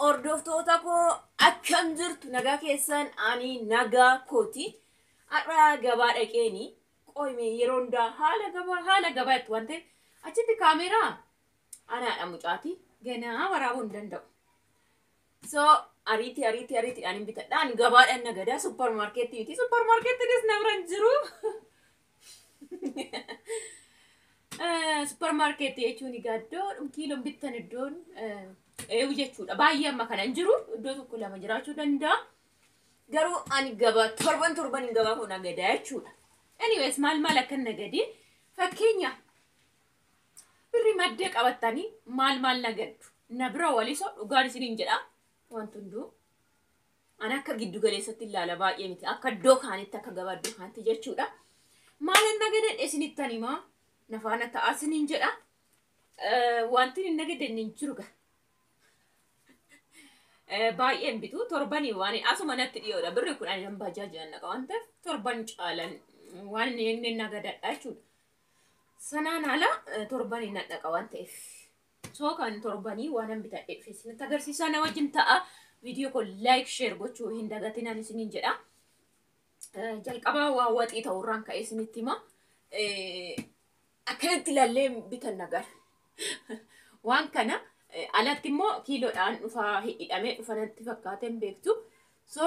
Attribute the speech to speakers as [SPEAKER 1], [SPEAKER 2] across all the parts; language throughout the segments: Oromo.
[SPEAKER 1] Hordoftoota koo, akkam jirtu? Nagaa keessan? Ani nagaa kooti. Har'a gabaa dhaqeeni qoyme yeroo hundaa haala gabaa itti waan ta'eef achitti kaameeraa anaadha mucaati ganaa waraabuu hin danda'u. So ariitii ariitii ariitiidhaan hin bitadha. Ani gabaadhaan nagadaa, supparmaarkeettii miti. Supparmaarkeettiinis na bira hin jiru. Supparmaarkeettii jechuun egaa iddoo kiiloon bittan iddoon eewu jechuudha. Baay'ee amma kana hin jiru. Iddoo tokko lama jiraachuu danda'a. Garuu ani gabaa torban torban hin gabaa kun nagadaa jechuudha. Anyways, maal maal akka nagadee, fakkeenya birri maddee qabattanii maal maal nagaddu? Na bira walisoo dhugaan isiniin jedha. Wanti hunduu ani akka giddu galeessatti ilaala, baay'ee miti. Akka iddoo kaanitti, akka gabaa iddoo kaanitti jechuudha. Maal nagadadhe isinittan himaa, na faana ta'aa isiniin jedha. Wanti hin nagadanne hin jiru gaa. Baay'een bitu, torbanii waan asuma natti dhiyoodha. Birri 10 bajaajaan naqa waan ta'eef torban caalan waan inni nagadadha jechuudha. Sanaan ala torbanii na dhaqa waan ta'eef. So kan torbanii waan an bitadhe dhufe isinitti agarsiisaa, na wajjin ta'a. Viidiyoo kun like, share gochuu hin dagatinaan isiniin jedha. Jalqabaa waa waxii ta'urraan ka'ee isinitti hima. Akkanatti ilaallee bitan nagar. Waan kana alatti immoo kiiloodhaan dhufaa, hidhamee dhufa natti fakkaateen beektu. So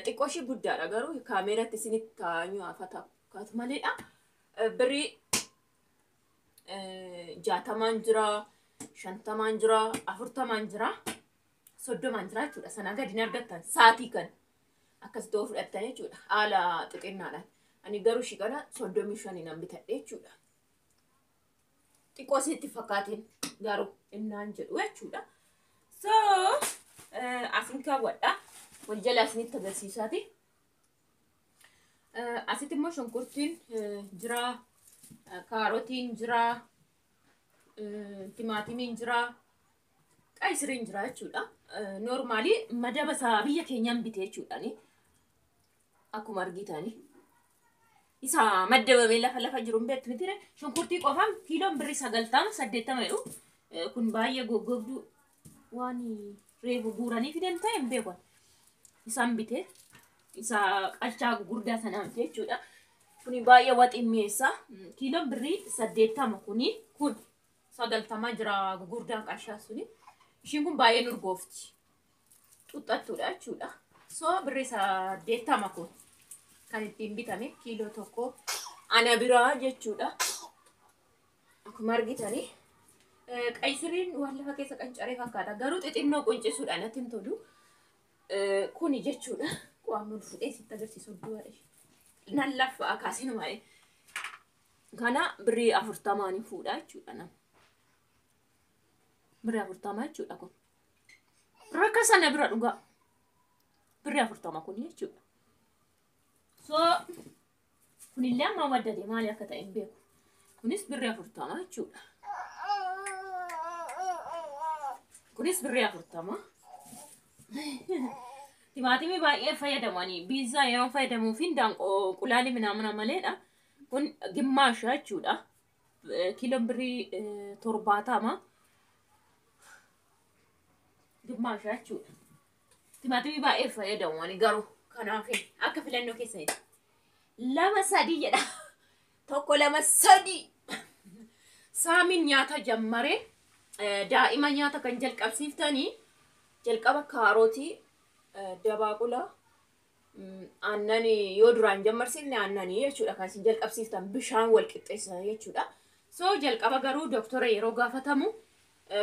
[SPEAKER 1] xiqqoo ishii guddaadha, garuu kaameeratti isinitti taa'anii fakkaatu maleedha. Birrii 60n jira, 50n jira, 40n jira, 30n jira jechuudha. Sanaa gadi hin argattan sa'aatii kan akkas ta'uu fudhattan jechuudha. Haala xixinnaadhaan. Ani garuu ishii kana 35 nan bitadhe jechuudha. Xiqqoo isinitti fakkaateen garuu innaan jedhu jechuudha. So asin kaawwadha. Wal jala isinitti agarsiisaati. Asitti immoo shunkurtiin jira, kaarotiin jira, timaatimiin jira, qaysiriin jira jechuudha. Normally madaba isaa biyya keenyaan bite jechuudhaani. Akkuma argitani. Isa maddabamee lafa lafa jiru hin beektu miti. Shunkurtii qofaan kiiloon birrii 90, 80 jedhu. Kun baay'ee goggogduu waan reefu guuranii fidan ta'e hin beekan. Isaan bite. Isa qalchaa gurguddaa sanaa miti jechuudha. Kuni baay'ee waxii mi'eessa. Kiiloon birrii 80 kuni, kun 90 jira gurguddaan qarshaa suni. Ishiin kun baay'ee nurgoofti. Xuxxattuudha jechuudha. So birrii 80 kun kan ittiin bitame kiiloo 1 ana biraa jechuudha. Akkuma argitanii qaysiriin waan lafa keessa qancaree fakkaata. Garuu xixinnoo quncisuudha natti hin tolu. Kuni jechuudha. Waan ol fuudhee sitti agarsiisu du'a. Nan lafa kaasinu malee. Kana birrii 40n fuudha jechuudha nama. Birrii 40 jechuudha kun. Rakka sana bira dhugaa. Birrii 40 kun jechuudha. So kunillee amma waddade, maali akka ta'e hin beeku. Kunis birrii 40 jechuudha. Kunis birrii 40. Timaatimii baay'ee fayyadamanii biizzaa yeroo fayyadamuu fi daanqoo qulaalii minaamina maleedha. Kun gimmaasha jechuudha. Kiiloon birrii 70. Gimmaasha jechuudha. Timaatimii baay'ee fayyadamu garuu kanaaf akka filannoo keessanitti. Lama sadii jedha. Tokko, lama, sadii. Saamiin nyaata jammaree, daa'ima nyaata kan jalqabsiiftanii jalqaba kaarotii, dabaaqula, aannan yoo duraan jammarsiifne aannanii jechuudha kan isin jalqabsiiftan, bishaan wal qixxeessan jechuudha. So jalqaba garuu doktora yeroo gaafatamu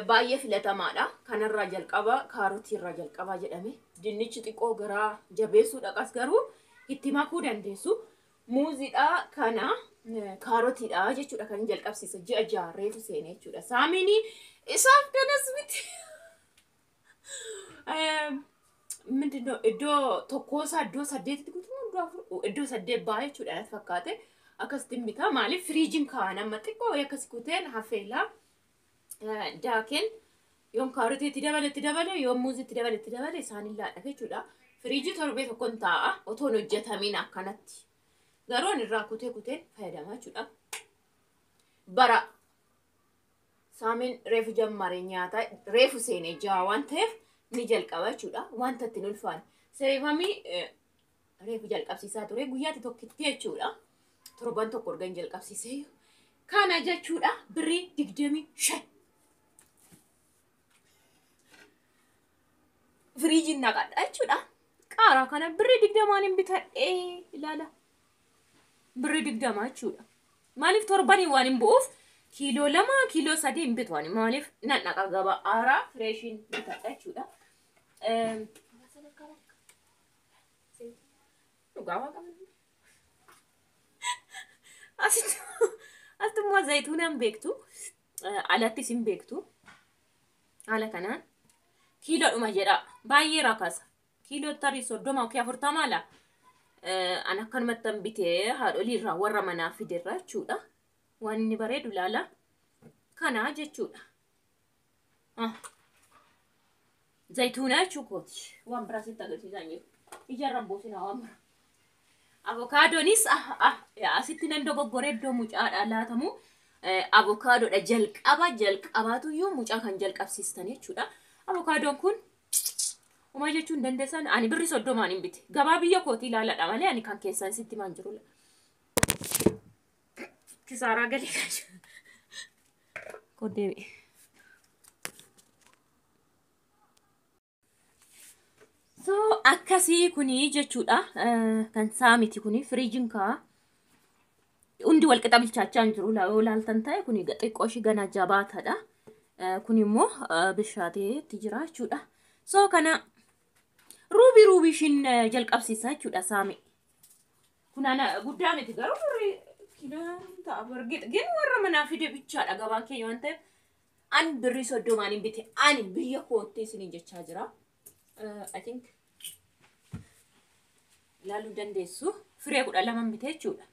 [SPEAKER 1] baay'ee filatamaadha. Kanarraa jalqaba, kaarotii irraa jalqabaa jedhame. Dinnichi xiqqoo garaa jabeessuu dhaqas, garuu itti makuu dandeessu. Muuziidha, kana kaarotiidha jechuudha kan jalqabsiisa ji'a 6 reefu seene jechuudha. Saamiin isaaf kanas miti. ምንድነው iddoo tokkoosaa iddoo saddeetitti guutuu, iddoo afur, iddoo saddeet ba'a jechuudha natti fakkaate. Akkasitti bitaa, maaliif firiijiin kaa'an amma xiqqoo akkas kuteen hafeelaa daakeen yoon kaarotii itti dabale itti dabale, yoon muuzii itti dabale itti dabale, isaan laadha jechuudha. Firiijii torbee tokkoon taa'a otoo hin hojjetamiin akkanatti. Garuu ani irraa kutee kuteen fayyadamaa jechuudha. Bara saamiin reefu jammare nyaata reefu seenee jaha waan ta'eef Ni jalqaba jechuudha. Wanta ittiin ulfaanne. Seefamii reefu jalqabsiisaa ture guyyaatti tokkitti jechuudha. Torban tokko erga hin jalqabsiisee. Kana jechuudha birrii 25. Firiijiin naqadha jechuudha. Qaaraa kana birrii 20n hin bitadhee ilaala. Birrii 20 jechuudha. Maaliif torbanii waan hin bu'uuf kiiloo 2 kiiloo 3 hin bitu ani maaliif nan dhaqa gabaa aaraa fireeshiin bitadha jechuudha. Dhugaa waa qaban. Asitti immoo zayituunaan beektu alattis hin beektu. Haala kanaan kiiloodhuma jedha baay'ee rakasa. Kiiloo tarii 30 yookiin 40 la. An akkanumatti bitee haadholii irraa warra manaa fiderra jechuudha. Waan inni bareedu ilaala. Kana jechuudha. Zayituunaa jechuu kooti. Waan biraa sitti agarsiisaa jiru. Ijarra boosinaa waan biraa. Avokaadonis asitti nan dogoggoree iddoo mucaadhaa laatamu. Avokaadoodha jalqaba jalqabaatuyyuu mucaa kan jalqabsiistan jechuudha. Avokaadoon kun homaa jechuun hin dandeessan ani birrii 30n hin bite. Gabaa biyya kootii ilaaladha malee ani kan keessan sitti maan jiru. Kisaaraa galee kan jiru. Koddeebi. So akkasii kuni jechuudha. Kan saamiti kuni firiijiin kaa. Hundi walqixa bilchaachaa hin jiru. Yoo ilaaltan ta'e kuni xiqqoo ishii gana jabaatadha. Kun immoo bishaateetti jira jechuudha. So kana ruubii ruubii ishiin jalqabsiisa jechuudha saami. Kun ana guddaa miti garuu birrii kiiloo ta'a bargee gin warra manaa fide bichaadha gabaan keenya waan ta'eef ani birrii 30n hin bite ani biyya kootti isiniin jechaa jira. I think ilaaluu dandeessu firee 12 bite jechuudha.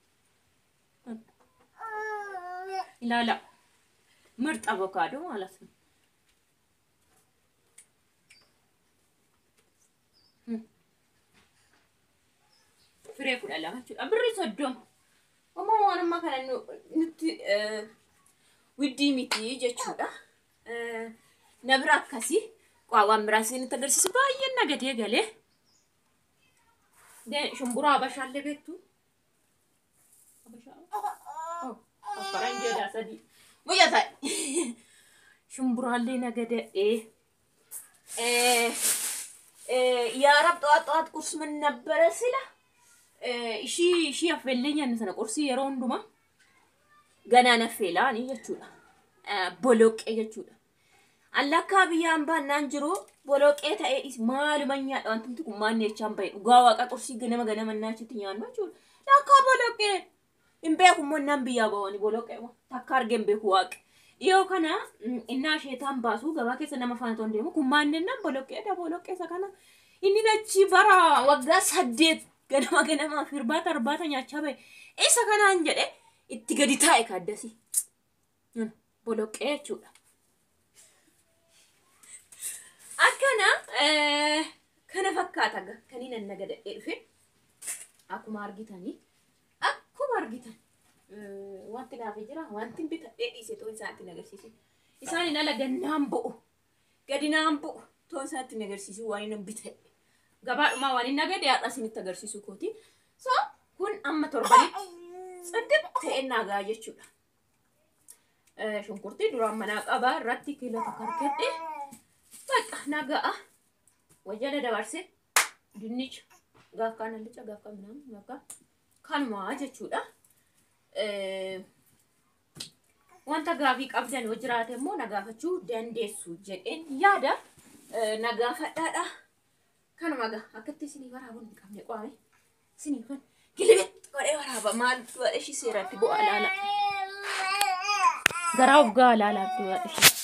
[SPEAKER 1] Ilaala mirxa avokaadoo ማለት ነው። Firee 12 jechuudha. Birrii 30. Homaa waan ammaa kana nutti widdii miti jechuudha. Na bira akkasii waan biraa isinitti agarsiisu baay'een nagadee galee. Shumburaa Habashaallee beektu? Faranjeedhaa sadii. Muyya ta'e. Shumburaallee nagadadhee. Yaa Rab ጠዋት ጠዋት ቁርስ ምን ነበረ ስላ ishii affeellee nyaannu sana qursii yeroo hundumaa ganaan affeelaanii jechuudha. Boloqqee jechuudha. Allakkaa biyyaan baannaan jiru boloqqee ta'ee maaluma nyaadha wanti kun maanni jechaan bahe dhugaa waaqa qursii ganama ganama naachitti nyaannu jechuudha. Lakkaa boloqqee hin beeku immoo naan biyyaa ba'anii boloqqee takka argee hin beeku waaqe. Dhiyoo kana innaa isheetaan baasu gabaa keessa nama faana toon deemu kun maannennaan boloqqeedha boloqqee isa kana inni achi bara waggaa 8 ganama ganamaaf irbaata irbaata nyaachaa bahe isa kanaan jedhe itti gadi taa'e kaaddasii boloqqee jechuudha. Akkana kana fakkaata kan inni nagadadhee dhufe akkuma argitanii akkuma argitan wanti naaf jira wanti bitadhee dhiise toon isaatti agarsiisu. Isaan ala gannaan bu'u gadi naan bu'u toon isaatti agarsiisu waan inni bitadhe. Gabaadhumaa waan inni nagade har'a isinitti agarsiisu kooti. So kun amma torbanitti tsiddiq ta'e nagaa jechuudha. Shunkurtii duraan manaa qabaa irratti kiiloo tokko argadhe. Bakka nagaa wajjala dabarsee dinnicha gaaf kaan allicha gaaf kaan minaamin gaaf kaan kanumaa jechuudha. Wanta gaafii qabdan yoo jiraate immoo na gaafachuu dandeessu jedheen yaada na gaafadhaadha. Kanuma gaa akkatti isinii waraabuun hin qabne qo'ame isinii kan gilibitti godhee waraaba maal godhe ishii seeratti bu'aa laala. Garaa of gaa laala godhe ishii.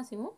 [SPEAKER 1] Asimoo